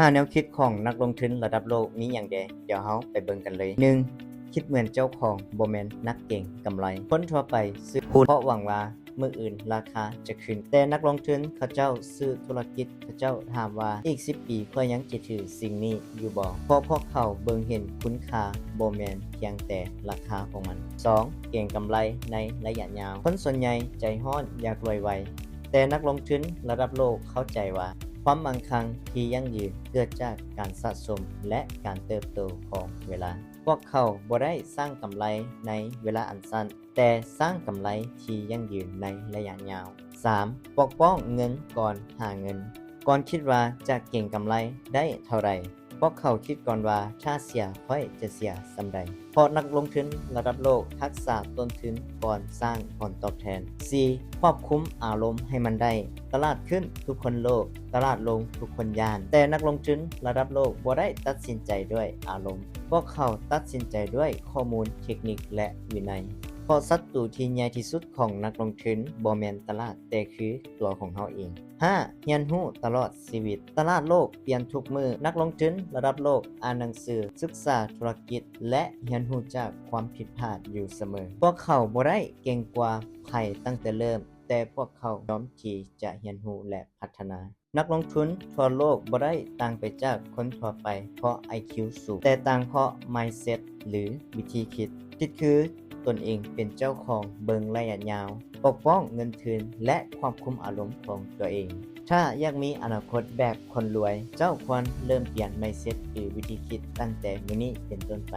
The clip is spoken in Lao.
ຫ້າແນວຄິດຂອງນັກລົງທຶນລະດັບໂລກມີຫຍັງແດ່? ດຽວເຮົາໄປເບິ່ງກັນເລີຍ. ໜຶ່ງ ຄິດເໝືອນເຈົ້າຂອງ, ບໍ່ແມ່ນນັກເກັງກຳໄລ. ຄົນທົ່ວໄປຊື້ຫຸ້ນເພາະຫວັງວ່າມື້ອື່ນລາຄາຈະຂຶ້ນ, ແຕ່ນັກລົງທຶນເຂົາເຈົ້າຊື້ທຸລະກິດ, ເຂົາເຈົ້າຖາມວ່າ ອີກສິບປີ ຂ້ອຍຍັງຈະຖືສິ່ງນີ້ຢູ່ບໍ່? ເພາະພວກເຂົາເບິ່ງເຫັນຄຸນຄ່າ, ບໍ່ແມ່ນພຽງແຕ່ລາຄາຂອງມັນ. ສອງ ເກັງກຳໄລໃນໄລຍະຍາວ. ຄົນສ່ວນໃຫຍ່ໃຈຮ້ອນ, ຢາກລວຍໄວ, ແຕ່ນັກລົງທຶນລະດັບໂລກເຂົ້າໃຈວ່າ ຄວາມໝັ້ງຄັ່ງທີ່ຢັ້ງຢືນເກີດຈາກການສະສົມ ແລະ ການເຕີບໂຕຂອງເວລາ. ພວກເຂົາບໍ່ໄດ້ສ້າງກຳໄລໃນເວລາອັນສັ້ນ, ແຕ່ສ້າງກຳໄລທີ່ຢັ້ງຢືນໃນໄລຍະຍາວ. ສາມ ປົກປ້ອງເງິນກ່ອນຫາເງິນ. ກ່ອນຄິດວ່າຈະເກັງກຳໄລໄດ້ເທົ່າໃດ, ພວກເຂົາຄິດກ່ອນວ່າ ຖ້າເສຍ ຂ້ອຍຈະເສຍສ່ຳໃດ. ເພາະນັກລົງທຶນລະດັບໂລກຮັກສາຕົ້ນທຶນກ່ອນສ້າງຜົນຕອບແທນ. ສີ່ ຄວບຄຸມອາລົມໃຫ້ມັນໄດ້. ຕະຫຼາດຂຶ້ນ ທຸກຄົນໂລບ, ຕະຫຼາດລົງ ທຸກຄົນຢ້ານ, ແຕ່ນັກລົງທຶນລະດັບໂລກບໍ່ໄດ້ຕັດສິນໃຈດ້ວຍອາລົມ. ພວກເຂົາຕັດສິນໃຈດ້ວຍຂໍ້ມູນ, ເທັກນິກ ແລະ ວິໄນ. ເພາະສັດຕູທີ່ໃຫຍ່ທີ່ສຸດຂອງນັກລົງທຶນບໍ່ແມ່ນຕະຫຼາດ, ແຕ່ຄືຕົວຂອງເຮົາເອງ. ຫ້າ ຮຽນຮູ້ຕະຫຼອດຊີວິດ. ຕະຫຼາດໂລກປ່ຽນທຸກມື້. ນັກລົງທຶນລະດັບໂລກອ່ານໜັງສື, ສຶກສາທຸລະກິດ ແລະ ຮຽນຮູ້ຈາກຄວາມຜິດພາດຢູ່ສະເໝີ. ພວກເຂົາບໍ່ໄດ້ເກັ່ງກວ່າໃຜຕັ້ງແຕ່ເລີ່ມ, ແຕ່ພວກເຂົາຍອມທີ່ຈະຮຽນຮູ້ ແລະ ພັດທະນາ. ນັກລົງທຶນທົ່ວໂລກບໍ່ໄດ້ຕ່າງໄປຈາກຄົນທົ່ວໄປເພາະໄອຄິວສູງ, ແຕ່ຕ່າງເພາະມາຍເຊັດ ຫຼື ວິທີຄິດ. ຄິດຄືຕົນເອງເປັນເຈົ້າຂອງ, ເບິ່ງໄລຍະຍາວ, ປົກປ້ອງເງິນທຶນ ແລະ ຄວບຄຸມອາລົມຂອງຕົວເອງ. ຖ້າຢາກມີອະນາຄົດແບບຄົນລວຍ, ເຈົ້າຄວນເລີ່ມປ່ຽນມາຍເຊັດ ຫຼື ວິທີຄິດຕັ້ງແຕ່ມື້ນີ້ເປັນຕົ້ນໄປ.